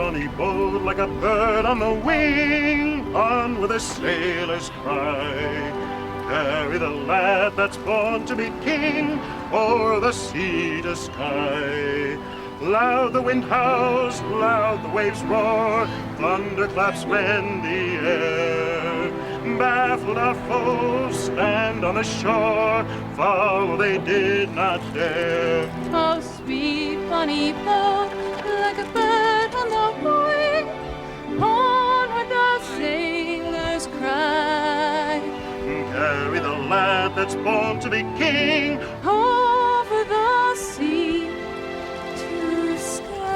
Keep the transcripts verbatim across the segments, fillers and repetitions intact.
Funny boat like a bird on the wing, on with a sailor's cry. Carry the lad that's born to be king o'er the sea to Skye. Loud the wind howls, loud the waves roar, thunderclaps rend the air. Baffled our foes, stand on the shore, follow they did not dare. Sweet funny boat, like a bird on the wing, on with the sailor's cry. Carry the lad that's born to be king over the sea to Skye.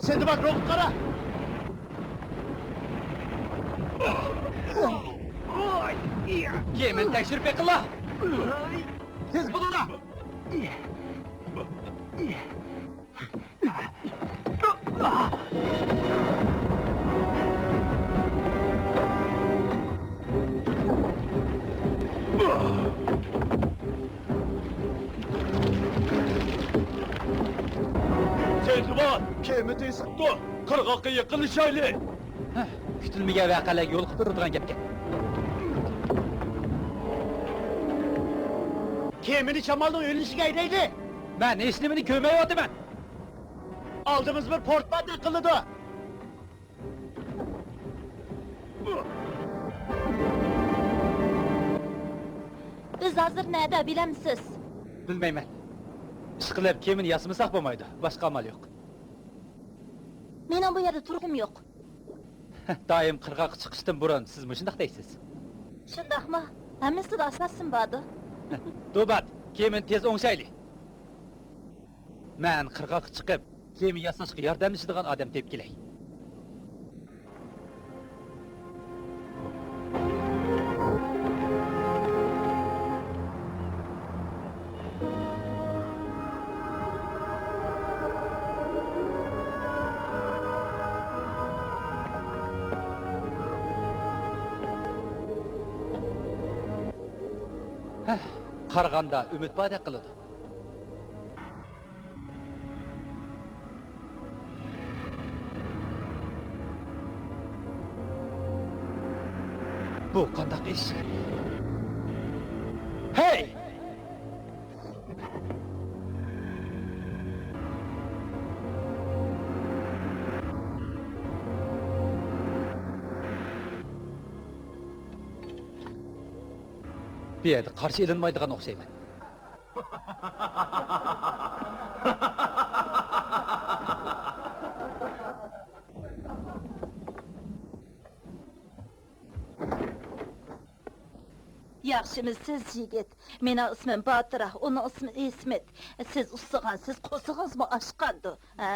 سىندباد، روغا قارا! كېمىنى تەكشۈرۈپ بېقىڭلار! تېز بولۇڭلار! سەيدىۋان، كېمە تېزىپتۇ. قىرغاققا يېقىنلىشايلى. ھە، كۈتۈلمىگەن ۋەقەلەرگە يولۇقۇپ تۇرىدىغان گەپكەن. كېمىنى شامالنىڭ يۆنىلىشىگە ھەيدەيلى. مەن ھېچنېمىنى كۆرمەيۋاتىمەن. ئالدىمىزدا بىر پورت باردەك قىلىدۇ. بىز ھازىر نەدە، بىلەمسىز؟ بىلمەيمەن. ئىشقىلىپ، كېمىنى ياسىمىساق بولمايدۇ. باشقا ئامال يوق. مېنىڭ بۇ يەردە تۇرغۇم يوق. دائىم قىرغاققا چىقىشتىن بۇرۇن سىز مۇشۇنداق دەيسىز. شۇنداقمۇ؟ ھەممىسىدە ئاساسىم باردۇ. دوبات، كېمىنى تېز ئوڭشايلى. مەن قىرغاققا چىقىپ، كېمە ياساشقا ياردەملىشىدىغان ئادەم تېپىپ كېلەي. ھە، قارىغاندا ئۈمىد باردەك قىلىدۇ. بۇ قانداق ئىش؟ ھەي! بۇ يەردە قارشى ئېلىنمايدىغان ئوخشايمەن. ياخشىمۇسىز، يىگىت؟ مېنىڭ ئىسمىم باتىرا، ئۇنىڭ ئىسمى ئىسمىت. سىز ئۇسسىغانسىز، قورسىقىڭىزمۇ ئاچقاندۇ، ھە؟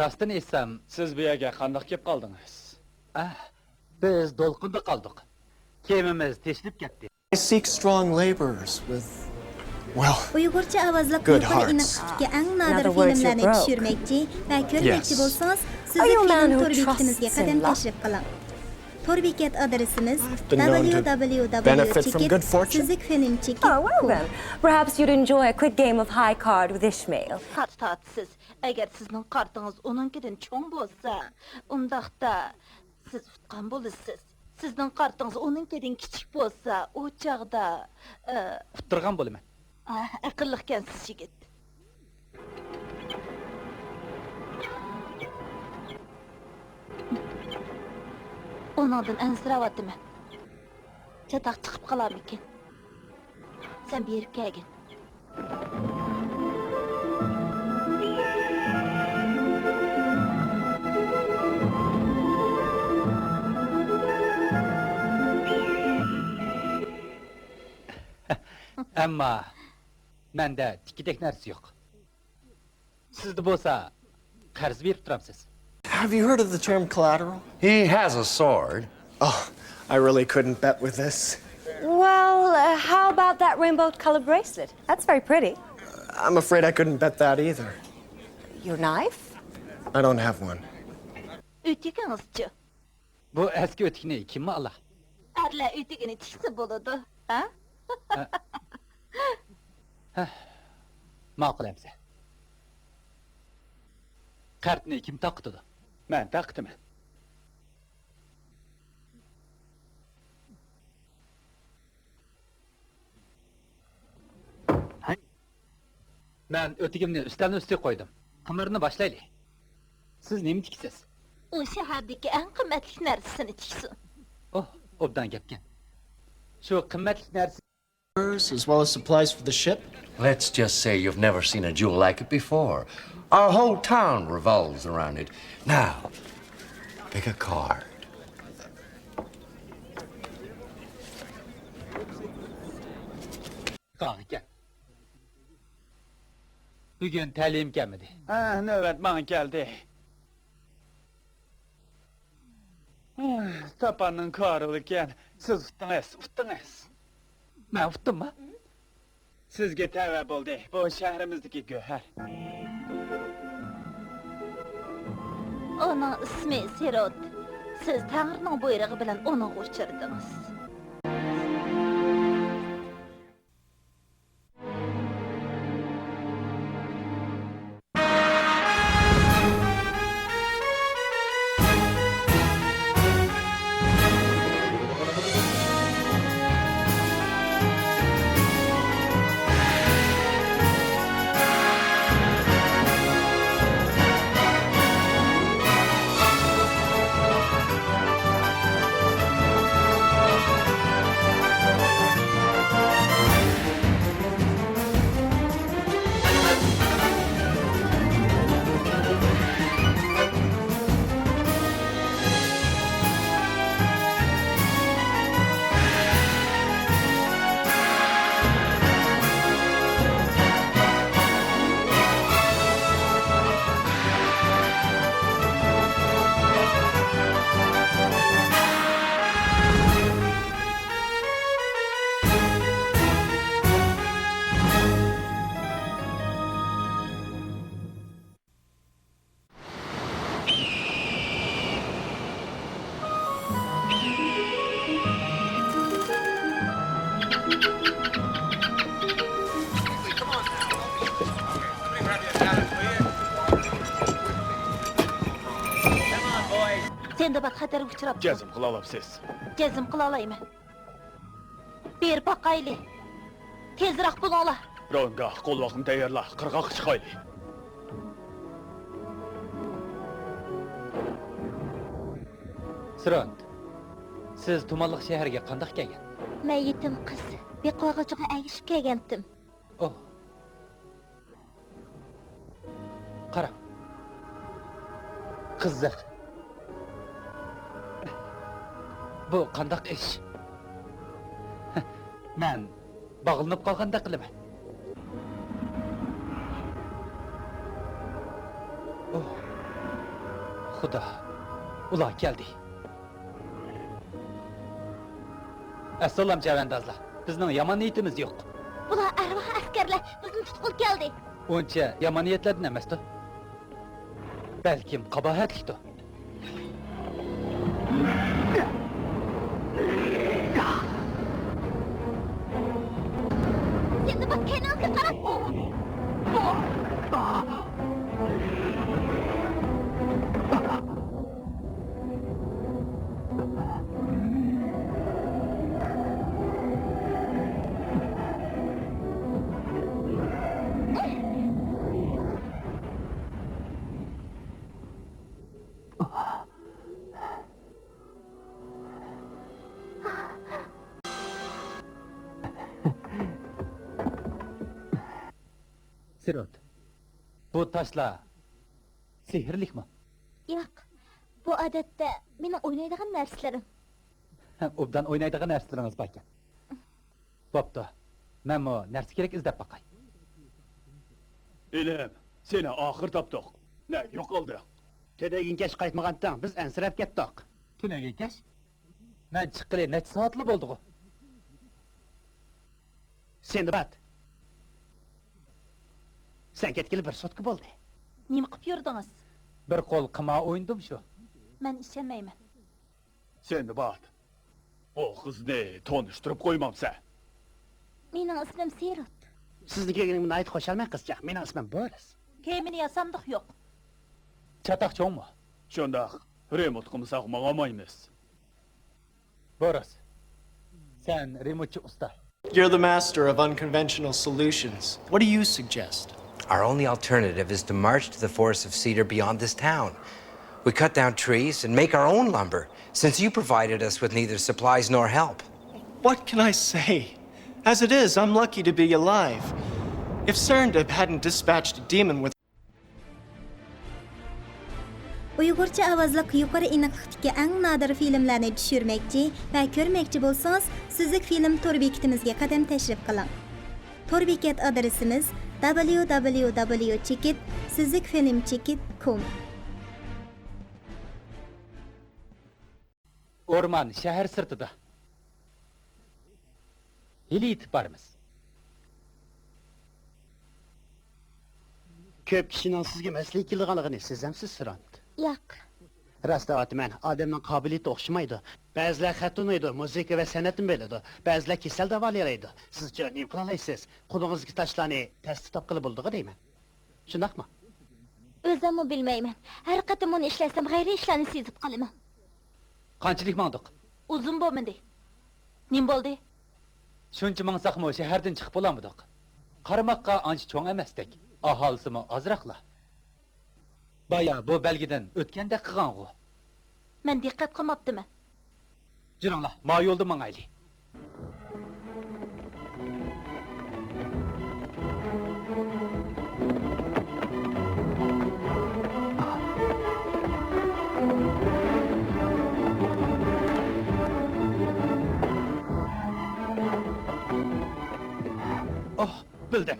راستىنى ئېيتسام، سىز بۇ يەرگە قانداق كېلىپ قالدىڭىز؟ ئە، بىز دولقۇندا قالدۇق. كېمىمىز تېشىلىپ كەتتى. I seek strong laborers with, well, ئۇيغۇرچە ئاۋازلىق good يۇقىرى ئېنىقلىقتىكى ئەڭ نادىر فىلىملەرنى چۈشۈرمەكچى ۋە كۆرمەكچى بولسىڭىز، سۈزۈك فىلىم تور بېكىتىمىزگە قەدەم تەشرىپ قىلىڭ. تور بېكەت ئادرېسىمىز: دابليۇ دابليۇ دابليۇ چېكىت سۈزۈك فىلىم چېكىت كوم. Perhaps you'd enjoy a quick game of high card with Ishmael. خاتا تارتىسىز. ئەگەر سىزنىڭ قارتىڭىز ئۇنىڭكىدىن چوڭ بولسا، ئۇنداقتا سىز ئۇتقان بولىسىز. سىزنىڭ قارتىڭىز ئۇنىڭكىدىن كىچىك بولسا، ئۇ چاغدا، ئە، ئۇتتۇرغان بولىمەن. ئە، ئەقىللىقكەنسىز، يىگىت. ئۇنىڭدىن ئەنسىرەۋاتىمەن. چاتاق چىقىپ قالارمىكىن؟ سەن بېرىپ كەلگىن. ئەمما مەندە تىككۈدەك نەرسە يوق. سىزدە بولسا قەرز بېرىپ تۇرامسىز؟ Have you heard of the term collateral? He has a sword. Oh, I really couldn't bet with this. Well, uh, how about that rainbow-colored bracelet? That's very pretty. I'm afraid I couldn't bet that either. Your knife? I don't have one. ئۆتۈكىڭىزچۇ؟ بۇ ئەسكى ئۆتۈكنى كىممۇ ئالا؟ ئەرلەر ئۆتۈكىنى تىكسە بولىدۇ، ھە؟ ھە. ھە. ماقۇل ئەمىسە. قەرزنى كىم تارقىتىدۇ؟ مەن تارقىتىمەن. مەن ئۆتۈكۈمنى ئۈستەلنىڭ ئۈستىگە قويدۇم. قىمىرنى باشلايلى. سىز نېمە تىكىسىز؟ ئۇ شەھەردىكى ئەڭ قىممەتلىك نەرسىسىنى تىكسۇن. ئوھ، ئوبدان گەپكەن. شۇ قىممەتلىك نەرسە. As well as supplies for the ship. Let's just say you've never seen a jewel like it before. Our whole town revolves around it. Now, pick a card. قاغا ئىكەن. بۈگۈن تەلىيىم كەلمىدى. ھە، نۆۋەت ماڭا كەلدى. ساپارنىڭ كارۋىلىكەن. سىز ئۇتتىڭىز، ئۇتتىڭىز. مەن ئۇتتۇممۇ؟ سىزگە تەۋە بولدى. بۇ شەھىرىمىزدىكى گۆھەر. ئۇنىڭ ئىسمى سېروت. سىز تەڭرىنىڭ بۇيرۇقى بىلەن ئۇنىڭغا ئۇچرىدىڭىز. سىندباد خەتەرگە ئۇچراپتۇ. جەزم قىلالاپسىز؟ جەزم قىلالايمەن. بېرىپ باقايلى. تېزراق بولۇڭلار. رونگا، قولۋاقنى تەييارلا، قىرغاققا چىقايلى. سىرونت، سىز تۇمانلىق شەھەرگە قانداق كەلگەن؟ مەن يېتىم قىز، بىقا ئاغىچىغا ئەگىشىپ كەلگەنتىم. ئوھ. قاراڭ. قىزىق. بۇ قانداق ئىش؟ مەن باغلىنىپ قالغاندەك قىلىمەن. ئوھ. خۇدا. ئۇلار كەلدى. ئەسسالام، چەۋەندازلار. بىزنىڭ يامان نىيىتىمىز يوق. بۇلار ئەرۋاھ ئەسكەرلەر، بىزنى تۇتقىلى كەلدى. ئۇنچە يامان نىيەتلەردىن ئەمەستۇ. بەلكىم قاباھەتلىكتۇ. سىندباد كەينىڭىزگە قاراڭ. سىروت، بۇ تاشلار سېھىرلىكمۇ؟ ياق، بۇ ئادەتتە مېنىڭ ئوينايدىغان نەرسىلىرىم. ھە، ئوبدان ئوينايدىغان نەرسىلىرىڭىز باركەن. بوپتۇ، مەنمۇ نەرسە كېرەك ئىزدەپ باقاي. ئىنىم، سېنى ئاخىر تاپتۇق. نەگە يوقالدىڭ؟ تۈنۈگۈن كەچ قايتمىغانتىڭ، بىز ئەنسىرەپ كەتتۇق. تۈنۈگۈن كەچ؟ مەن چىققىلى نەچچە سائەتلا بولدىغۇ؟ سىندباد، سەن كەتكىلى بىر سۇتكا بولدى. نېمە قىپ يۈردىڭىز؟ بىر قول قىمار ئوينىدىم شۇ. مەن ئىشەنمەيمەن. سىندباد، بۇ قىزنى تونۇشتۇرۇپ قويمامسەن؟ مېنىڭ ئىسمىم سىروت. سىزنى كۆرگىنىمگە ناھايىتى خۇشالمەن، قىزچاق. مېنىڭ ئىسمىم بورىس. كېمىنى ياسامدۇق يوق. چاتاق چوڭمۇ؟ شۇنداق. رېمونت قىلمىساق ماڭالمايمىز. بورس، سەن رېمونتچى ئۇستا. You're the master of unconventional solutions. What do you suggest? Our only alternative is to march to the forest of cedar beyond this town. We cut down trees and make our own lumber, since you provided us with neither supplies nor help. What can I say? As it is, I'm lucky to be alive. If Serendib hadn't dispatched a demon with ئۇيغۇرچە ئاۋازلىق يۇقىرى ئېنىقلىقتىكى ئەڭ نادىر فىلىملەرنى چۈشۈرمەكچى ۋە كۆرمەكچى بولسىڭىز، سۈزۈك فىلىم تور بېكىتىمىزگە قەدەم تەشرىپ قىلىڭ. تور بېكەت ئادرېسىمىز: دابليۇ دابليۇ دابليۇ چېكىت سۈزۈك فىلىم چېكىت كوم. ئورمان شەھەر سىرتىدا. ھېلى يېتىپ بارىمىز. كۆپ كىشىنىڭ سىزگە مەسلىھەتكە كېلىدىغانلىقىنى سېزەمسىز، سىرانت؟ ياق. راست دەۋاتىمەن، ئادەمنىڭ قابىلىيىتى ئوخشىمايدۇ. بەزىلەر خەت ئوينايدۇ، مۇزىكا ۋە سەنئەتنى بىلىدۇ. بەزىلەر كېسەل داۋالايالايدۇ. سىزچە نېمە قىلالايسىز؟ قولىڭىزدىكى تاشلارنى تەستە تاپقىلى بولىدىغۇ دەيمەن. شۇنداقمۇ؟ ئۆزۈممۇ بىلمەيمەن. ھەر قېتىم ئۇنى ئىشلەتسەم، غەيرىي ئىشلارنى سېزىپ قالىمەن. قانچىلىك ماڭدۇق؟ ئۇزۇن بولمىدى. نېمە بولدى؟ شۇنچە ماڭساقمۇ شەھەردىن چىقىپ بولالمىدۇق. قارىماققا ئانچە چوڭ ئەمەستەك، ئاھالىسىمۇ ئازراقلا. بايا بۇ بەلگىدىن ئۆتكەندەك قىلغانغۇ. مەن دىققەت قىلماپتىمەن. جۈرۈڭلار، ما يولدا ماڭايلى. ئوھ، بىلدىم.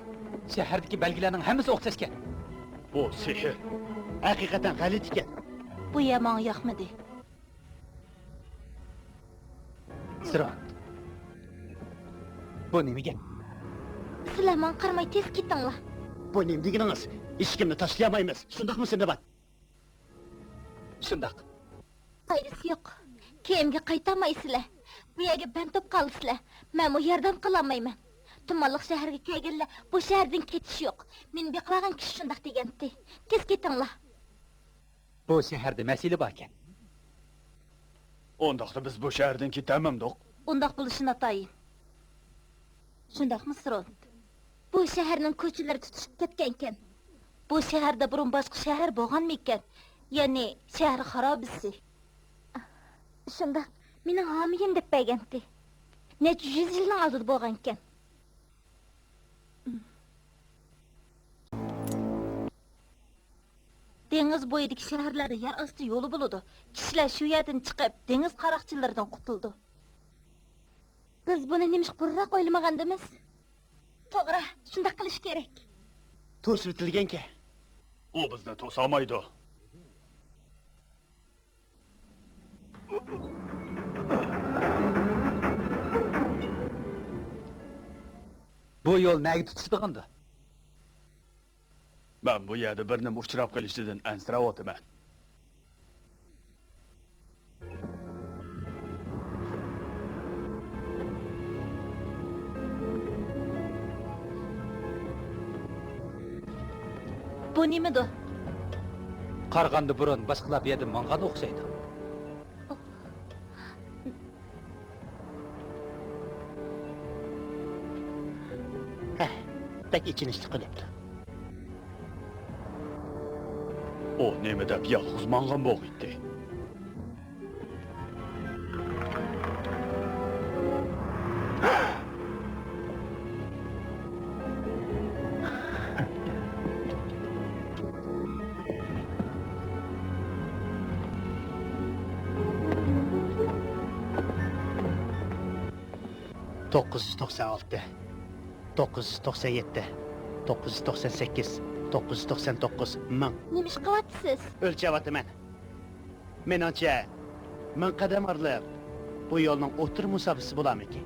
شەھەردىكى بەلگىلەرنىڭ ھەممىسى ئوخشاشكەن. بۇ سېھىر. ھەقىقەتەن غەلىتە ئىكەن. بۇ يەر ماڭا ياقمىدى. سىرانت. بۇ نېمە گەپ؟ سىلەر ماڭا قارىماي تېز كېتىڭلار. بۇ نېمە دېگىنىڭىز؟ ئىشىكىمنى تاشلىيالمايمىز. شۇنداقمۇ، سىندباد؟ شۇنداق. پايدىسى يوق. كېيىمگە قايتالمايسىلەر. بۇ يەرگە بەند بولۇپ قالىسىلەر. مەنمۇ ياردەم قىلالمايمەن. تۇمانلىق شەھەرگە كەلگەنلەر بۇ شەھەردىن كېتىش يوق. مېنى بېقىۋالغان كىشى شۇنداق دېگەنتى. تېز كېتىڭلار. بۇ شەھەردە مەسىلە باركەن. ئۇنداقتا بىز بۇ شەھەردىن كېتەلمەمدۇق؟ ئۇنداق بولۇشى ناتايىن. شۇنداقمۇ، سرونت؟ بۇ شەھەرنىڭ كوچىلىرى تۇتىشىپ كەتكەنكەن. بۇ شەھەردە بۇرۇن باشقا شەھەر بولغانمىكەن؟ يەنى شەھەر خارابىسى. شۇنداق، مېنىڭ ھامىيىم دەپ بەرگەنتى. نەچچە يۈز يىلنىڭ ئالدىدا بولغانىكەن. دېڭىز بويىدىكى شەھەرلەردە يەر ئاستى يولى بولىدۇ. كىشىلەر شۇ يەردىن چىقىپ، دېڭىز قاراقچىلىرىدىن قۇتۇلىدۇ. بىز بۇنى نېمىشقا بۇرۇنراق ئويلىمىغانىدىمىز؟ توغرا، شۇنداق قىلىش كېرەك. توسۇۋېتىلگەنكەن. ئۇ بىزنى توسالمايدۇ. بۇ يول نەگە تۇتىشىدىغاندۇ؟ مەن بۇ يەردە بىر نېمە ئۇچراپ قېلىشىدىن ئەنسىرەۋاتىمەن. بۇ نېمىدۇ؟ قارىغاندا بۇرۇن باشقىلار بۇ يەردىن ماڭغان ئوخشايدۇ. ھە، بەك ئېچىنىشلىق قىلىپتۇ. ئۇ نېمە دەپ يالغۇز ماڭغان بولغىيتتى؟ توققۇز يۈز توقسان ئالتە، توققۇز يۈز توقسان يەتتە، توققۇز يۈز توقسان سەككىز، توققۇز يۈز توقسان توققۇز، مىڭ. نېمە ئىش قىلىۋاتىسىز؟ ئۆلچەۋاتىمەن. مېنىڭچە، مىڭ قەدەم ئارىلىق بۇ يولنىڭ ئوتتۇرا مۇساپىسى بولارمىكىن؟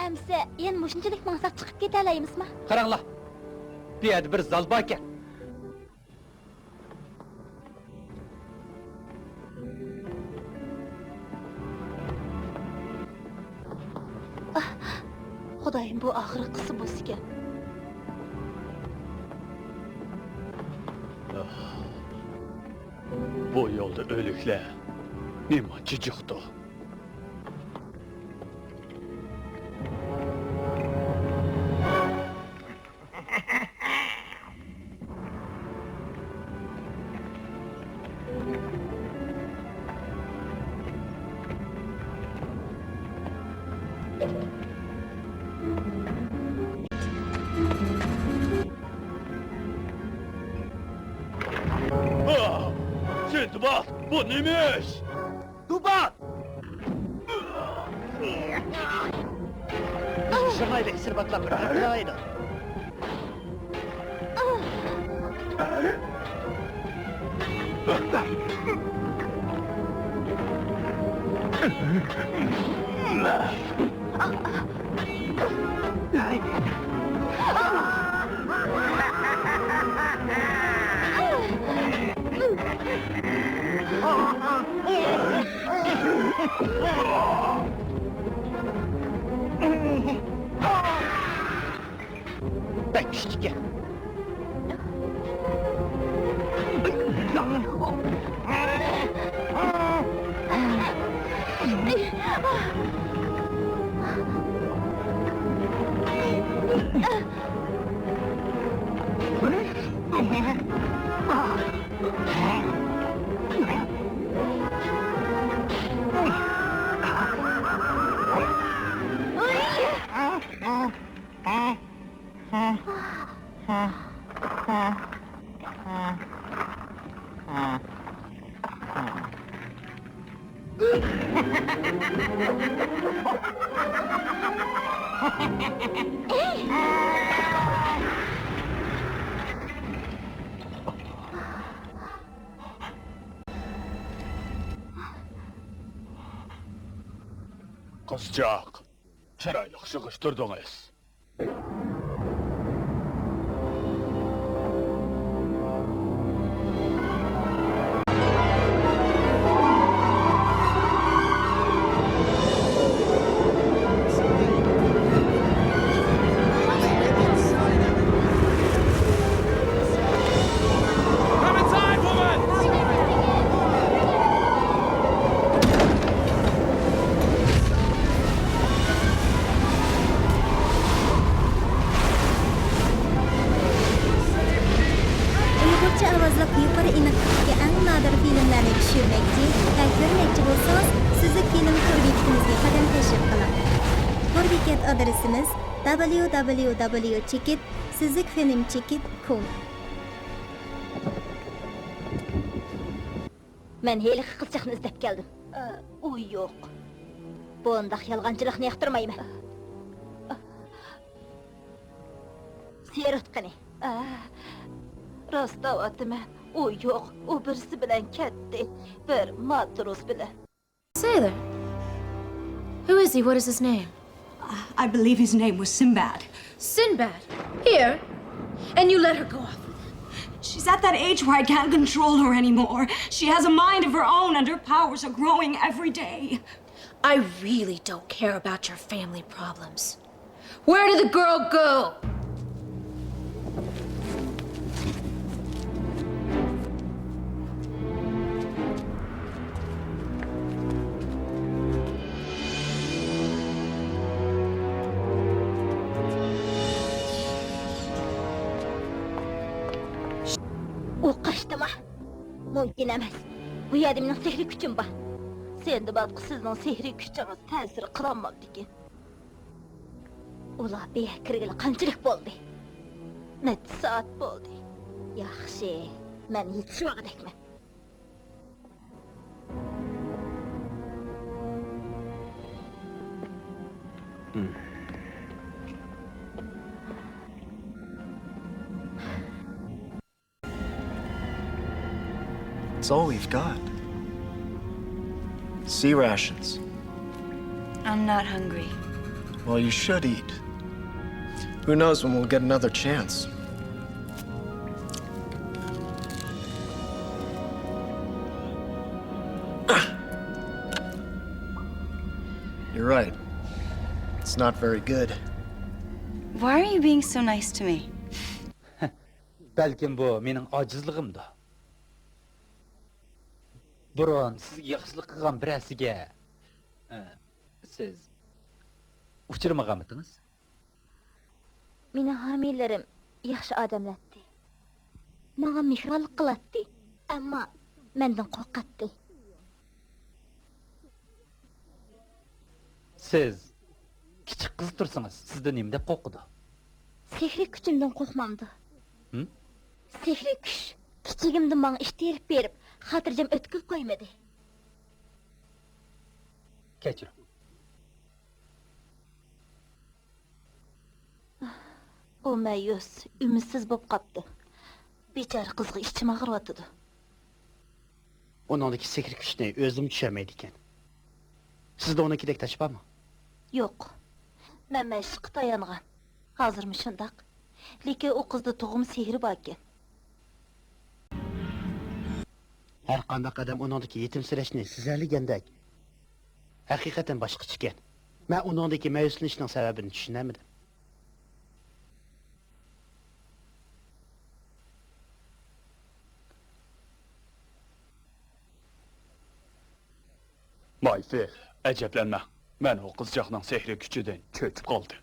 ئەمىسە، يەنە مۇشۇنچىلىك ماڭساق چىقىپ كېتەلەيمىزما؟ قاراڭلار، بۇ يەردە بىر زال باركەن. ئاھ، خۇدايىم، بۇ ئاخىرقىسى بولسىكەن. ئاھ، بۇ يولدا ئۆلۈكلەر نېمانچە جىقتۇ؟ سىندباد، بۇ نېمە ئىش؟ دۇبان! شىرنايلى سىرباتلاپ بىر قىلايدۇ. بەك كۈچلۈككەن. قىزچاق، چىرايلىق يىغىشتۇردىڭىز. ئۇيغۇرچە ئاۋازلىق يۇقىرى ئېنىقلىقتىكى ئەڭ نادىر فىلىملەرنى چۈشۈرمەكچى ۋە كۆرمەكچى بولسىڭىز، سۈزۈك فىلىم تور بېكىتىمىزگە قەدەم تەشرىپ قىلىڭ. تور بېكەت ئادرېسىمىز: دبليۇ دبليۇ دبليۇ چېكىت سۈزۈك فىلىم چېكىت كوم. مەن ھېلىقى قىزچاقنى ئىزدەپ كەلدىم. ئە، ئۇ يوق. بۇنداق يالغانچىلىقنى ياقتۇرمايمەن. ئە، ئە. سېرىت قېنى؟ ئە، راست دەۋاتىمەن. ئۇ يوق. ئۇ بىرسى بىلەن كەتتى. بىر ماتروس بىلەن. Sailor. Who is he? What is his name? I believe his name was Sinbad. Sinbad? Here? And you let her go off with him? She's at that age where I can't control her anymore. She has a mind of her own, and her powers are growing every day. I really don't care about your family problems. Where did the girl go? ئۇ قاچتىما؟ مۇمكىن ئەمەس. بۇ يەردە مېنىڭ سېھرىي كۈچۈم بار. سىندبادقا سىزنىڭ سېھرىي كۈچىڭىز تەسىر قىلالمامدىكىن؟ ئۇلار بۇ يەرگە كىرگىلى قانچىلىك بولدى؟ نەچچە سائەت بولدى. ياخشى، مەن يېتىشىۋالغۇدەكمەن. It's all we've got. C rations. I'm not hungry. Well, you should eat. Who knows when we'll get another chance? You're right. It's not very good. Why are you being so nice to me? بەلكىم بۇ مېنىڭ ئاجىزلىقىمدۇ؟ بۇرۇن سىزگە ياخشىلىق قىلغان بىرەرسىگە، ئە، سىز ئۇچرىمىغانمىدىڭىز؟ مېنىڭ ھامىيلىرىم ياخشى ئادەملەتتى. ماڭا مېھرىبانلىق قىلاتتى، ئەمما مەندىن قورقاتتى. سىز كىچىك قىز تۇرسىڭىز، سىزدىن نېمە دەپ قورقىدۇ؟ سېھرىي كۈچۈمدىن قورقمامدۇ؟ ھىم؟ سېھرىي كۈچ كىچىكىمدىن ماڭا ئىتتىرىپ بېرىپ، خاتىرجەم ئۆتكىلى قويمىدى. كەچۈرۈڭ. ئۇ مەيۈس، ئۈمىدسىز بولۇپ قاپتۇ. بىچارە قىزغا ئىچىم ئاغرىۋاتىدۇ. ئۇنىڭدىكى سېھرىي كۈچنى ئۆزىمۇ چۈشەنمەيدىكەن. سىزدە ئۇنىڭكىدەك تاش بارمۇ؟ يوق. مەن مەشىققە تايانغان. ھازىرمۇ شۇنداق. لېكىن ئۇ قىزدا تۇغما سېھرى باركەن. ھەر قانداق ئادەم ئۇنىڭدىكى يېتىمسىرەشنى سېزەلىگەندەك، ھەقىقەتەن باشقىچە ئىكەن. مەن ئۇنىڭدىكى مەيۈسلىنىشنىڭ سەۋەبىنى چۈشىنەلمىدىم. مايفېل، ئەجەبلەنمەڭ. مەن ئۇ قىزچاقنىڭ سېھرىي كۈچىدىن چۆچۈپ قالدىم.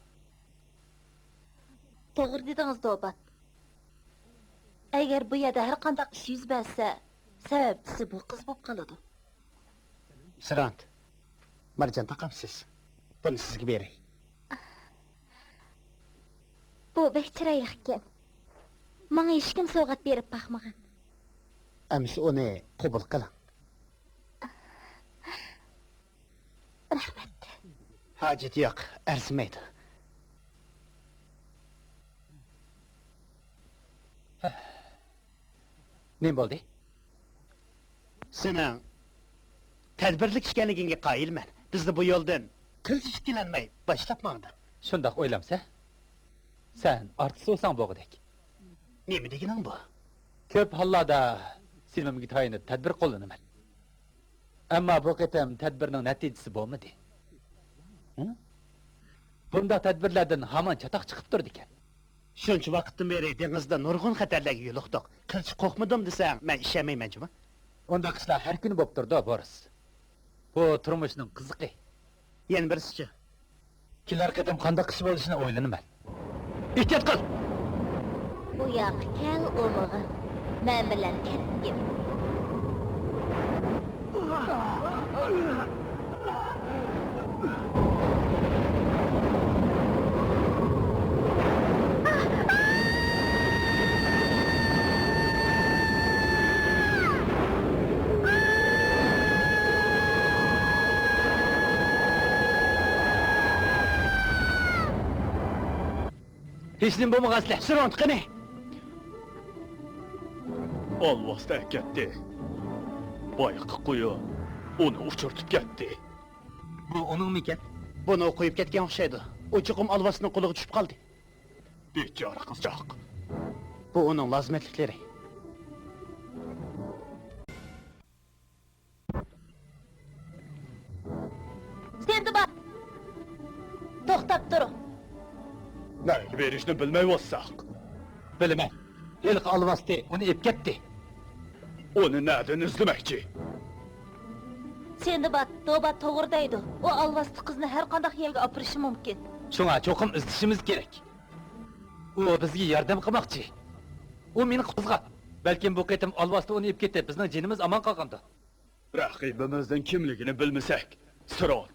توغرا دېدىڭىز، دوبات. ئەگەر بۇ يەردە ھەر قانداق ئىش يۈز بەرسە، سەۋەبچىسى بۇ قىز بولۇپ قالىدۇ. سىرانت، مارجان تاقامسىز؟ بۇنى سىزگە بېرەي. بۇ بەك چىرايلىق ئىكەن. ماڭا ھېچكىم سوۋغات بېرىپ باقمىغان. ئەمىسە ئۇنى قوبۇل قىلىڭ. رەھمەت. ھاجىتى يوق، ئەرزىمەيدۇ. نېمە بولدى؟ سېنىڭ تەدبىرلىك ئىكەنلىكىڭگە قايىلمەن. بىزنى بۇ يولدىن قىلچە ئىككىلەنمەي باشلاپ ماڭدىڭ. شۇنداق ئويلامسەن؟ سەن ئارتىس بولساڭ بولغۇدەك. نېمە دېگىنىڭ بۇ؟ كۆپ ھاللاردا سېلىمگە تايىنىپ تەدبىر قوللىنىمەن. ئەمما بۇ قېتىم تەدبىرنىڭ نەتىجىسى بولمىدى. ھە؟ بۇنداق تەدبىرلەردىن ھامان چاتاق چىقىپ تۇرىدىكەن. شۇنچە ۋاقىتتىن بېرى دېڭىزدا نۇرغۇن خەتەرلەرگە يولۇقتۇق. قىلچە قورقمىدىم دېسەڭ، مەن ئىشەنمەيمەن جۇمۇ. ئۇنداق ئىشلار ھەر كۈنى بولۇپ تۇرىدۇ، بورىس. بۇ تۇرمۇشنىڭ قىزىقى. يەنە بىرسىچۇ؟ كېلەر قېتىم قانداق ئىش بولۇشىنى ئويلىنىمەن. ئېھتىيات قىل! بۇ ياققا كەل، ئومىغان. مەن بىلەن كەتكىن. ھېچنېمە بولمىغانسىلەر، سۈرۈڭ قېنى! ئالۋاستى ئەكەتتى. بايىقى قۇيۇن ئۇنى ئۇچۇرتۇپ كەتتى. بۇ ئۇنىڭمىكەن؟ بۇنى ئۇ قويۇپ كەتكەن ئوخشايدۇ. ئۇ چوقۇم ئالۋاستىنىڭ قولىغا چۈشۈپ قالدى. بىچارە قىزچاق. بۇ ئۇنىڭ لازىمەتلىكلىرى. سىندباد! توختاپ تۇرۇڭ. نەگە بېرىشنى بىلمەيۋاتساق. بىلىمەن. ھېلىقى ئالۋاستى ئۇنى ئېلىپ كەتتى. ئۇنى نەدىن ئىزدىمەكچى؟ سىندباد، دوبات توغرا دەيدۇ. ئۇ ئالۋاستى قىزنى ھەر قانداق يەرگە ئاپىرىشى مۇمكىن. شۇڭا چوقۇم ئىزدىشىمىز كېرەك. ئۇ بىزگە ياردەم قىلماقچى. ئۇ مېنى قۇتقۇزغان. بەلكىم بۇ قېتىم ئالۋاستى ئۇنى ئېلىپ كېتىپ، بىزنىڭ جېنىمىز ئامان قالغاندۇ. رەقىبىمىزنىڭ كىملىكىنى بىلمىسەك، سىرون،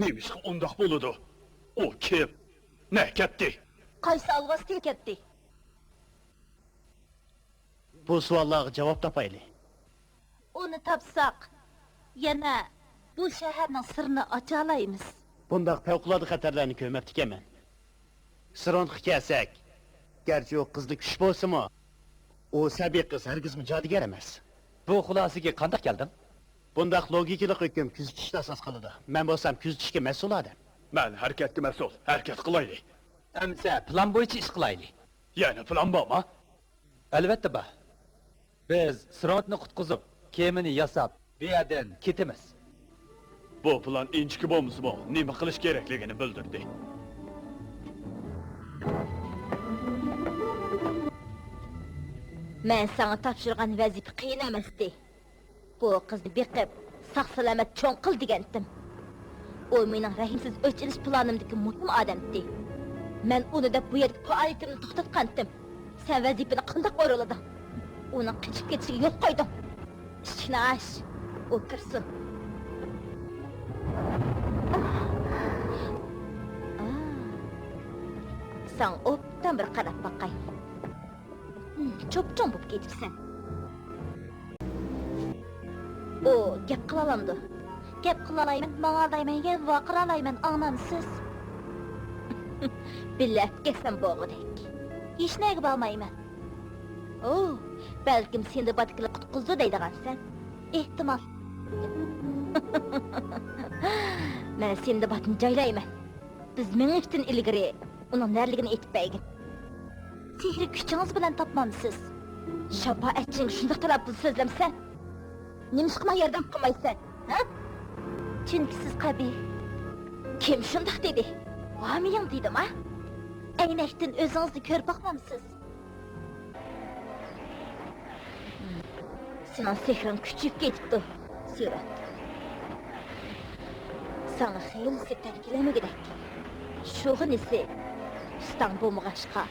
نېمىشقا ئۇنداق بولىدۇ؟ ئۇ كىم؟ نەگە كەتتى؟ قايسى ئالۋاستى كەتتى؟ بۇ سوئاللارغا جاۋاب تاپايلى. ئۇنى تاپساق، يەنە بۇ شەھەرنىڭ سىرىنى ئاچالايمىز. بۇنداق پەۋقۇلئاددە خەتەرلەرنى كۆرمەپتىكەنمەن. سىرونتقا كەلسەك، گەرچە ئۇ قىزدا كۈچ بولسىمۇ، ئۇ سەبىي قىز ھەرگىزمۇ جادۇگەر ئەمەس. بۇ خۇلاسىگە قانداق كەلدىڭ؟ بۇنداق لوگىكىلىق ھۆكۈم كۆزىتىشنى ئاساس قىلىدۇ. مەن بولسام كۆزىتىشكە مەسئۇل ئادەم. مەن ھەرىكەتكە مەسئۇل. ھەرىكەت قىلايلى. ئەمىسە پىلان بويىچە ئىش قىلايلى. يەنە پىلان بارمۇ؟ ئەلۋەتتە بار. بىز سىرونتنى قۇتقۇزۇپ، كېمىنى ياساپ، بۇ يەردىن كېتىمىز. بۇ پىلان ئىنچىكە بولمىسىمۇ، نېمە قىلىش كېرەكلىكىنى بىلدۈردى. مەن ساڭا تاپشۇرغان ۋەزىپە قىيىن ئەمەستى. بۇ قىزنى بېقىپ، ساق-سالامەت چوڭ قىل دېگەنتىم. ئۇ مېنىڭ رەھىمسىز ئۆچ ئېلىش پىلانىمدىكى مۇھىم ئادەمتى. مەن ئۇنى دەپ بۇ يەردىكى پائالىيىتىمنى توختاتقانتىم. سەن ۋەزىپىنى قانداق ئورۇنلىدىڭ؟ ئۇنىڭ قېچىپ كېتىشىگە يول قويدۇڭ. ئىشىكنى ئاچ، ئۇ كىرسۇن. ساڭا ئوبدان بىر قاراپ باقاي. چوپچوڭ بولۇپ كېتىپسەن. ئۇ گەپ قىلالامدۇ؟ گەپ قىلالايمەن، ماڭالايمەن، يەنە ۋارقىرالايمەن، ئاڭلامسىز؟ بىللە ئەپ كەتسەم بولغۇدەك. ھېچنەگە بارمايمەن. ئۇ، بەلكىم سىندبادكىلا قۇتقۇزىدۇ دەيدىغانسەن؟ ئېھتىمال. مەن سىندبادنى جايلايمەن. بىز مېڭىشتىن ئىلگىرى ئۇنىڭ نەرلىكىنى ئېيتىپ بەرگىن. سېھرىي كۈچىڭىز بىلەن تاپمامسىز؟ شاپائەتچىڭگە شۇنداق تالاپپۇز سۆزلەمسەن؟ نېمىشقا ماڭا ياردەم قىلمايسەن، ھە؟ چۈنكى سىز قەبىھ. كىم شۇنداق دېدى؟ ھامىيىڭ دېدىما؟ ئەينەكتىن ئۆزىڭىزنى كۆرۈپ باقمامسىز؟ سېنىڭ سېھرىڭ كۈچىيىپ كېتىپتۇ، سۈرەت. ساڭا خېلىسى تەڭ كېلەلمىگۈدەك. شۇغىنىسى ئۇستاڭ بولمىغاچقا،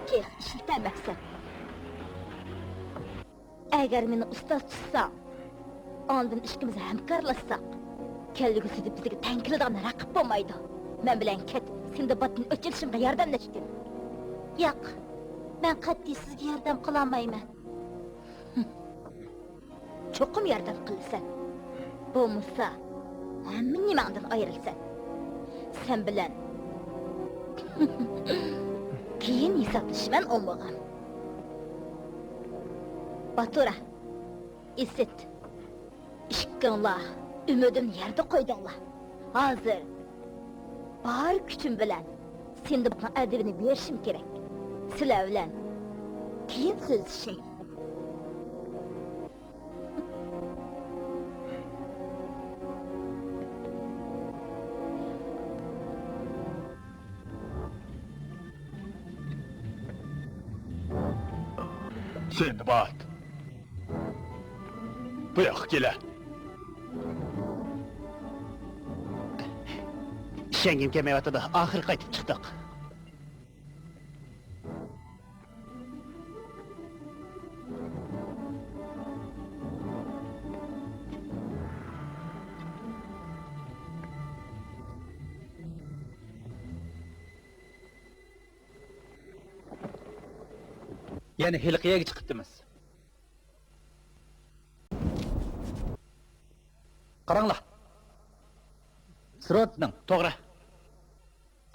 تېخى ئىشلىتەلمەپسەن. ئەگەر مېنى ئۇستاز تۇتساڭ، ئاندىن ئىككىمىز ھەمكارلاشساق، كەلگۈسىدە بىزگە تەڭ كېلىدىغان رەقىب بولمايدۇ. مەن بىلەن كەت، سىندبادتىن ئۆچ ئېلىشىمغا ياردەملەشكىن. ياق، مەن قەتئىي سىزگە ياردەم قىلالمايمەن. چوقۇم ياردەم قىلىسەن. بولمىسا، ھەممە نېمەڭدىن ئايرىلىسەن. سەن بىلەن كېيىن ھېسابلىشىمەن، ئومىغام. باتۇرا، ئىسىت، ئىككىڭلار ئۈمىدىمنى يەردە قويدۇڭلار. ھازىر بار كۈچۈم بىلەن سىندبادنىڭ ئەدىپىنى بېرىشىم كېرەك. سىلەر بىلەن كېيىن سۆزلىشەي. سىندباد، بۇ ياققا كېلە. ئىشەنگۈم كەلمەيۋاتىدۇ، ئاخىرى قايتىپ چىقتۇق. يەنە ھېلىقى يەرگە چىقىپتىمىز. قاراڭلار. سروتنىڭ. توغرا.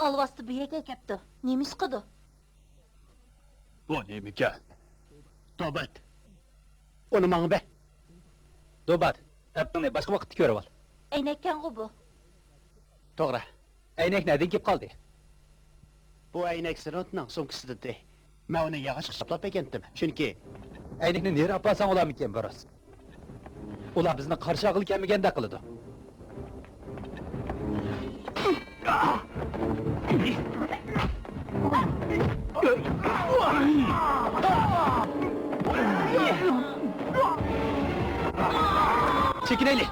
ئالۋاستى بۇ يەرگە كەپتۇ. نېمە ئىش قىلىدۇ؟ بۇ نېمىكەن؟ دوبات. ئۇنى ماڭا بەر. دوبات، ئەپىڭنى باشقا ۋاقىتتا كۆرۈۋال. ئەينەككەنغۇ بۇ. توغرا. ئەينەك نەدىن كېلىپ قالدى؟ بۇ ئەينەك سىروتنىڭ سومكىسىدا ئىدى. مەن ئۇنى ياغاچقا چاپلاپ ئەكەتتىم. چۈنكى ئەينەكنى نېرى ئاپارساڭ بولارمىكىن، بىروس؟ ئۇلار بىزنى قارشى ئالغىلى كەلمىگەندەك قىلىدۇ. چېكىنەيلى!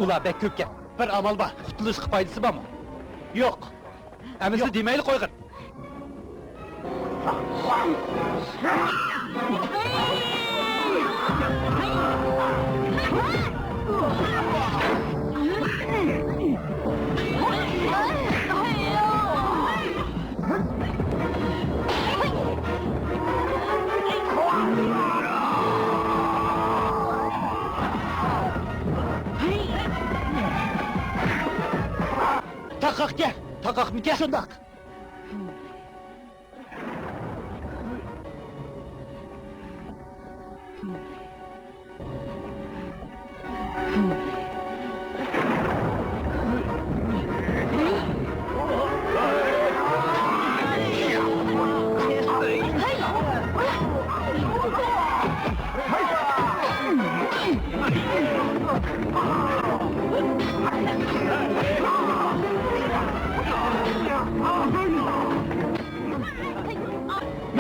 ئۇلار بەك كۆپكەن. بىر ئامال بار. قۇتۇلۇشقا پايدىسى بارمۇ؟ يوق. ئەمىسە دېمەيلى قويغىن. تاقاقكەن! تاقاقمىكەن؟ شۇنداق.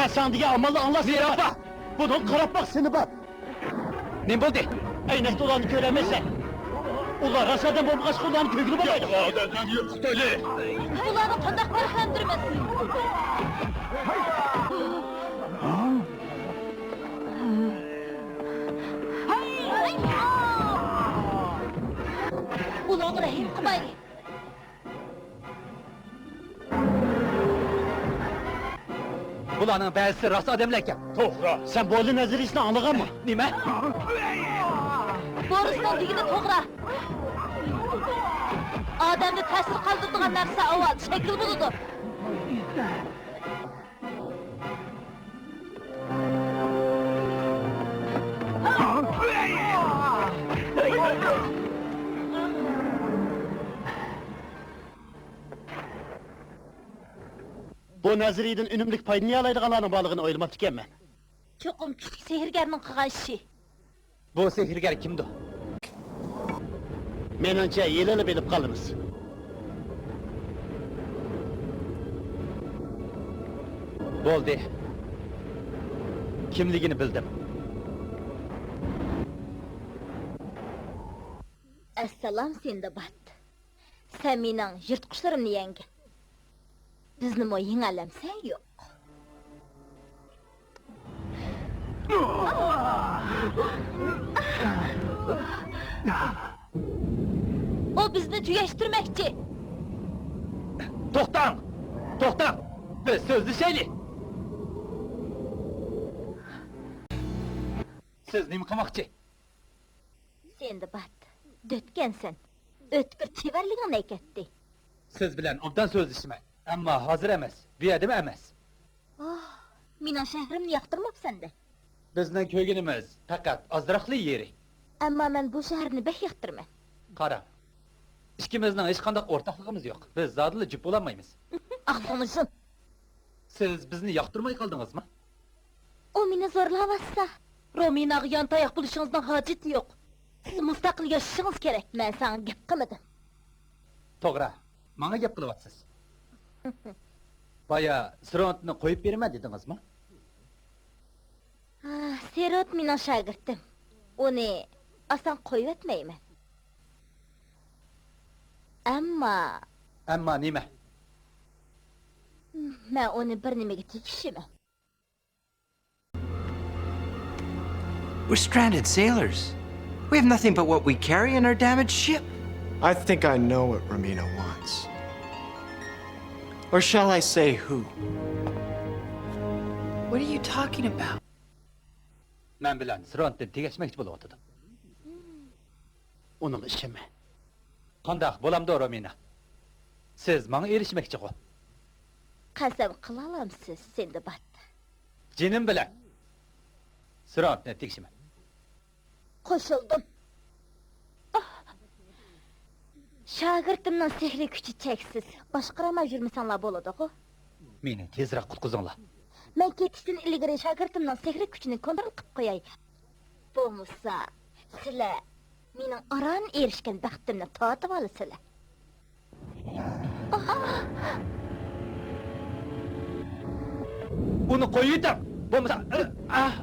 ساڭا دېگەن ئامالنى ئاڭلا، سېنى بار. بۇنىڭغا قاراپ باق، سېنى بار. نېمە بولدى؟ ئەينەكتە ئۇلارنى كۆرەلمەيسەن. ئۇلار راست ئادەم بولمىغاچقا، ئۇلارنى كۆرگىلى بولمايدۇ. ياق، ئادەملەرنى يوقىتايلى. بۇلارنى قانداق پەرقلەندۈرىمىز؟ ئۇلارغا رەھىم قىلمايلى. بۇلارنىڭ بەزىسى راست ئادەملەركەن. توغرا. سەن بولى نەزەرىيىسىنى ئاڭلىغانمۇ؟ نېمە؟ بورىسنىڭ دېگىنى توغرا. ئادەمدە تەسىر قالدۇرىدىغان نەرسە ئاۋۋال شەكىل بولىدۇ. بۇ نەزەرىيىدىن ئۈنۈملۈك پايدىلىنالايدىغانلارنىڭ بارلىقىنى ئويلىماپتىكەنمەن. چوقۇم كۈچلۈك سېھىرگەرنىڭ قىلغان ئىشى. بۇ سېھىرگەر كىمدۇ؟ مېنىڭچە، ھېلىلا بىلىپ قالىمىز. بولدى. كىملىكىنى بىلدىم. ئەسسالام، سىندباد. سەن مېنىڭ يىرتقۇچلىرىمنى يەڭگىن. بىزنىمۇ يېڭەلەمسەن؟ يوق. ئۇ بىزنى تۈگەشتۈرمەكچى. توختاڭ! توختاڭ! بىز سۆزلىشەيلى! سىز نېمە قىلماقچى؟ سىندباد، دۆتكەنسەن. ئۆتكۈر چېۋەرلىكىڭ ئەكەتتى. سىز بىلەن ئوبدان سۆزلىشىمەن، ئەمما ھازىر ئەمەس، بۇ يەردىمۇ ئەمەس. ئاھ، مېنىڭ شەھىرىمنى ياقتۇرماپسەن-دە. بىزنىڭ كۆرگىنىمىز پەقەت ئازراقلا يېرى. ئەمما مەن بۇ شەھەرنى بەك ياقتۇرىمەن. قاراڭ، ئىككىمىزنىڭ ھېچقانداق ئورتاقلىقىمىز يوق. بىز زادىلا جۈپ بولالمايمىز. ئاغزىڭنى يۇم. سىز بىزنى ياقتۇرماي قالدىڭىزمۇ؟ ئۇ مېنى زورلاۋاتسا. رومىناغا يانتاياق بولۇشىڭىزنىڭ ھاجىتى يوق. سىز مۇستەقىل ياشىشىڭىز كېرەك. مەن ساڭا گەپ قىلمىدىم. توغرا، ماڭا گەپ قىلىۋاتىسىز. بايا سېرونتنى قويۇپ بېرىمەن دېدىڭىزمۇ؟ ھا، سېرونت مېنىڭ شاگىرتىم. ئۇنى ئاسان قويۇۋەتمەيمەن. ئەمما. ئەمما نېمە؟ مەن ئۇنى بىر نېمىگە تېگىشىمەن. We're stranded sailors. We have nothing but what we carry and our damaged ship. I think I know what Romina wants. Or shall I say who? What are you talking about? مەن بىلەن سېرونتنى تېگەشمەكچى بولۇۋاتىدۇ. ئۇنىڭغا ئىشەنمە. قانداق بولامدۇ، رومىنا؟ سىز ماڭا ئېرىشمەكچىغۇ؟ قەسەم قىلالامسىز، سىندباد؟ جېنىم بىلەن سېرونتنى تېگىشىمەن. قوشۇلدۇم. ئاھ! شاگىرتىمنىڭ سېھرىي كۈچى چەكسىز. باشقۇرالماي يۈرمىسەڭلار بولىدىغۇ. مېنى تېزرەك قۇتقۇزۇڭلار. مەن كېتىشتىن ئىلگىرى شاگىرتىمنىڭ سېھرىي كۈچىنى كونترول قىلىپ قوياي. بولمىسا، سىلەر مېنىڭ ئاران ئېرىشكەن بەختىمنى تارتىۋالىسىلەر. ئۇنى قويۇۋېتىڭ! بولمىسا، ئاھ!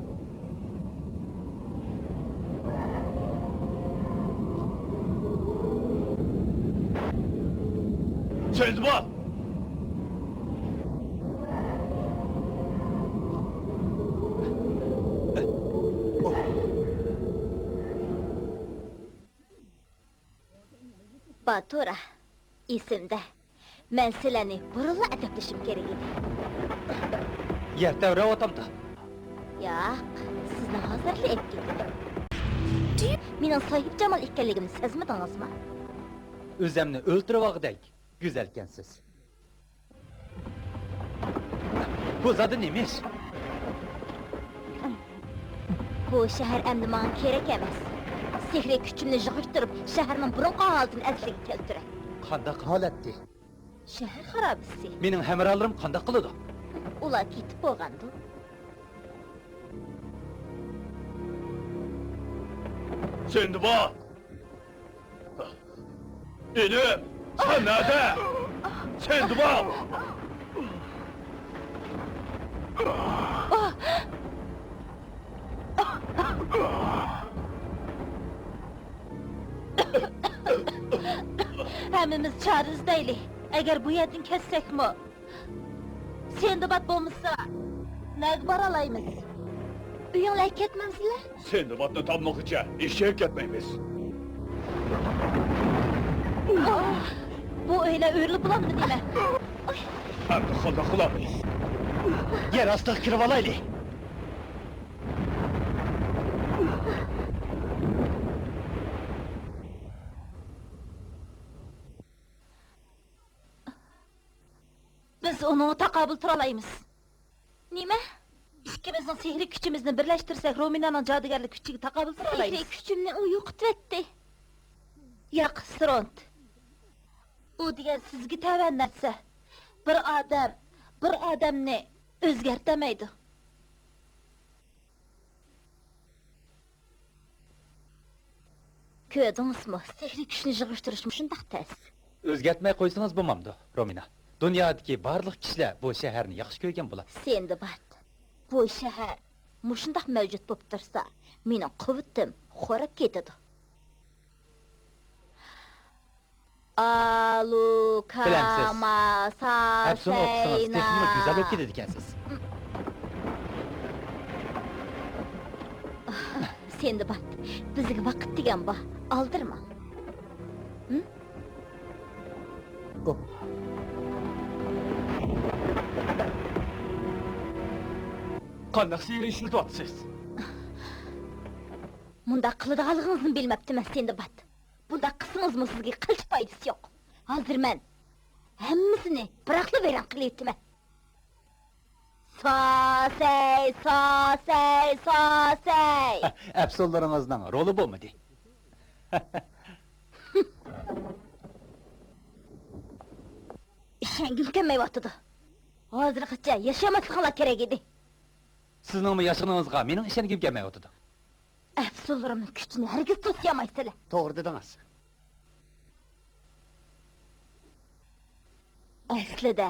سۆزى بار! باتورا، ئېسىمدە. مەن سىلەرنى بۇرۇنلا ئەدەپلىشىم كېرەك ئىدى. يەر تەۋرەۋاتامدۇ؟ ياق، سىزنى ھازىرلا ئېلىپ كېتىمەن. مېنىڭ ساھىبجامال ئىكەنلىكىمنى سەزمىدىڭىزمۇ؟ ئۆزەمنى ئۆلتۈرۈۋالغۇدەك گۈزەلكەنسىز. بۇ زادى نېمە ئىش؟ بۇ شەھەر ئەمدى ماڭا كېرەك ئەمەس. سېھرىي كۈچۈمنى يىغىشتۇرۇپ، شەھەرنىڭ بۇرۇنقى ھالىتىنى ئەسلىگە كەلتۈرەي. قانداق ھالەتتى؟ شەھەر خارابىسى. مېنىڭ ھەمراھلىرىم قانداق قىلىدۇ؟ ئۇلار كېتىپ بولغاندۇ؟ سىندباد! ئىنىم، سەن نەدە؟ سىندباد! ھەممىمىز چارە ئىزدەيلى. ئەگەر بۇ يەردىن كەتسەكمۇ، سىندباد بولمىسا، نەگە بارالايمىز؟ ئۆيۈڭلارغا كەتمەمسىلەر؟ سىندبادنى تاپمىغۇچە ھېچ يەرگە كەتمەيمىز. ئاھ! بۇ ئۆيلەر ئۆرۈلۈپ بولامدۇ نېمە؟ ئەمدى قانداق قىلارمىز؟ يەر ئاستىغا كىرىۋالايلى. بىز ئۇنىڭغا تاقابىل تۇرالايمىز. نېمە؟ ئىككىمىزنىڭ سېھرىي كۈچىمىزنى بىرلەشتۈرسەك، رومىنانىڭ جادۇگەرلىك كۈچىگە تاقابىل تۇرالايمىز. سېھرىي كۈچۈمنى ئۇ يوقىتىۋەتتى. ياق، سرونت. ئۇ دېگەن سىزگە تەۋە نەرسە. بىر ئادەم بىر ئادەمنى ئۆزگەرتەلمەيدۇ. كۆردىڭىزمۇ، سېھرىي كۈچنى يىغىشتۇرۇش مۇشۇنداق تەس. ئۆزگەرتمەي قويسىڭىز بولمامدۇ، رومىنا؟ دۇنيادىكى بارلىق كىشىلەر بۇ شەھەرنى ياخشى كۆرگەن بولاتتى. سىندباد، بۇ شەھەر مۇشۇنداق مەۋجۇت بولۇپ تۇرسا، مېنىڭ قۇۋۋىتىم خوراپ كېتىدۇ. ئالۇكاما، بىلەمسىز، ئەپسۇنى ئوقۇسىڭىز، تېخىمۇ گۈزەل بولۇپ كېتىدىكەنسىز. سىندباد، بىزگە ۋاقىت دېگەن بار، ئالدىرىماڭ. ھىم؟ قانداق سېھىر ئىشلىتىۋاتىسىز؟ مۇنداق قىلىدىغانلىقىڭىزنى بىلمەپتىمەن، سىندباد. بۇنداق قىلسىڭىزمۇ سىزگە قىلچە پايدىسى يوق. ھازىر مەن ھەممىسىنى بىراقلا ۋەيران قىلىۋېتىمەن. ساسەي، ساسەي، ساسەي! ئەپسۇنلىرىڭىزنىڭ رولى بولمىدى. ئىشەنگۈم كەلمەيۋاتىدۇ. ھازىرغىچە ياشىيالماسلىقىڭلار كېرەك ئىدى. سىزنىڭمۇ ياشىغىنىڭىزغا مېنىڭ ئىشەنگۈم كەلمەيۋاتىدۇ. ئەپسۇنلىرىمنىڭ كۈچىنى ھەرگىز توسۇيالمايسىلەر. توغرا دېدىڭىز. ئەسلىدە،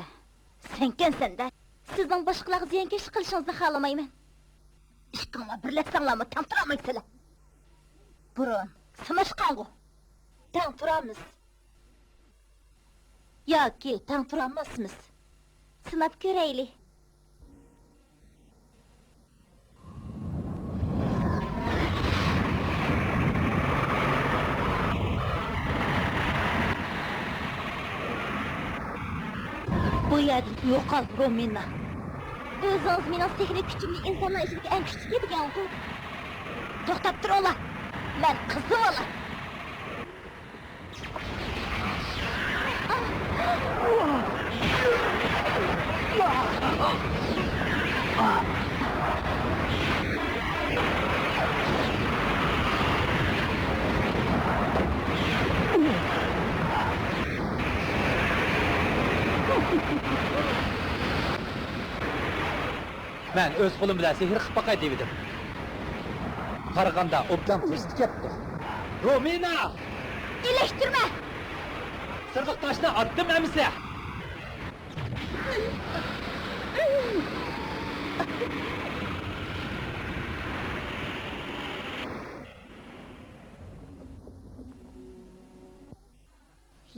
سەنكەنسەن-دە. سىزنىڭ باشقىلارغا زىيانكەشلىك قىلىشىڭىزنى خالىمايمەن. ئىككىڭلار بىرلەشسەڭلارمۇ تەڭ تۇرالمايسىلەر. بۇرۇن سىناشقانغۇ. تەڭ تۇرامىز. ياكى تەڭ تۇرالماسمىز. سىناپ كۆرەيلى. بۇ يەردىن يوقال، رومىنا. ئۆزىڭىز مېنىڭ سېھرىي كۈچۈمنى ئىنسانلار ئىچىدىكى ئەڭ كۈچلۈكى دېگەنغۇ. توختاپ تۇرۇڭلار. مەن قىزىۋالاي. مەن ئۆز قولۇم بىلەن سېھىر قىلىپ باقاي دېۋىدىم. قارىغاندا ئوبدان پۇرسىتى كەپتۇ. رومىنا! ئېلىشتۈرمە! سىرلىق تاشنى ئاتتىم ئەمىسە!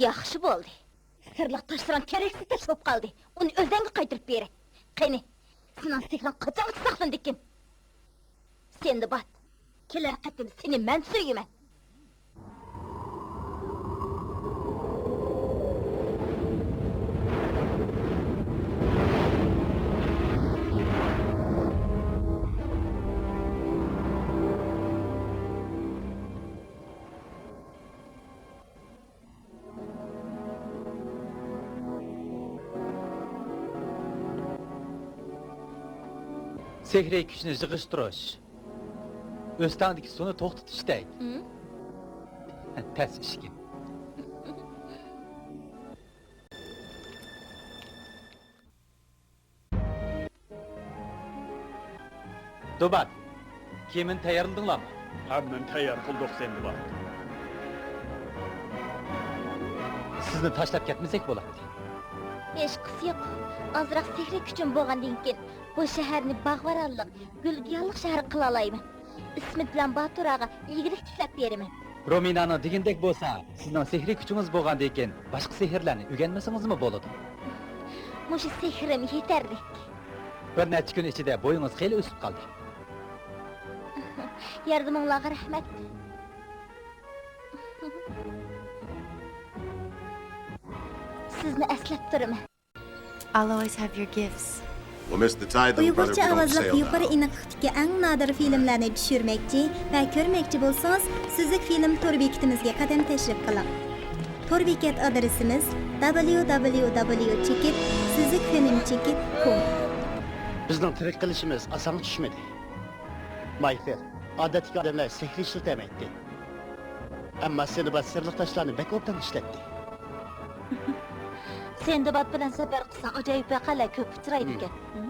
ياخشى بولدى. سىرلىق تاشلىرىڭ كېرەكسىز تاش بولۇپ قالدى. ئۇنى ئۆزەڭگە قايتۇرۇپ بېرەي. قېنى، سېنىڭ سېھرىڭ قاچانغىچە ساقلىنىدىكىن؟ سىندباد، كېلەر قېتىم سېنى مەن سۆيىمەن. سېھرىي كۈچنى يىغىشتۇرۇش، ئۆستەڭدىكى سۇنى توختىتىشتەك. ھىم؟ تەس ئىشكەن. دوبات، كېمىنى تەييارلىدىڭلارمۇ؟ ھەممىنى تەييار قىلدۇق، سىندباد. سىزنى تاشلاپ كەتمىسەك بولاتتى. ھېچقىسى يوق. ئازراق سېھرىي كۈچۈم بولغاندىن كېيىن، بۇ شەھەرنى باغۋەنلىك، گۈلگىياھلىق شەھەر قىلالايمەن. ئىسمىت بىلەن باتۇر ئاغا ئىگىلىك تىكلەپ بېرىمەن. رومىنانىڭ دېگىنىدەك بولسا، سىزنىڭ سېھرىي كۈچىڭىز بولغاندىكىن، باشقا سېھىرلەرنى ئۆگەنمىسىڭىزمۇ بولىدۇ. مۇشۇ سېھرىم يېتەرلىك. بىر نەچچە كۈن ئىچىدە بويىڭىز خېلى ئۆسۈپ قالدى. ياردىمىڭلارغا رەھمەت. سىزنى ئەسلەپ تۇرىمەن. I'll always have your gifts. We'll miss the tide that we brought ئۇيغۇرچە ئاۋازلىق يۇقىرى ئېنىقلىقتىكى ئەڭ نادىر فىلىملەرنى چۈشۈرمەكچى ۋە كۆرمەكچى بولسىڭىز، سۈزۈك فىلىم تور بېكىتىمىزگە قەدەم تەشرىپ قىلىڭ. تور بېكەت ئادرېسىمىز: www چېكىت سۈزۈك فىلىم چېكىت كوم. بىزنىڭ تىرىك قېلىشىمىز ئاسانغا چۈشمىدى. مايفېر، ئادەتتىكى ئادەملەر سېھىر ئىشلىتەلمەيتتى. ئەمما سىندباد سىرلىق تاشلارنى بەك ئوبدان ئىشلەتتى. سىندباد بىلەن سەپەر قىلساڭ، ئاجايىپ ۋەقەلەر كۆپ ئۇچرايدىكەن. مم.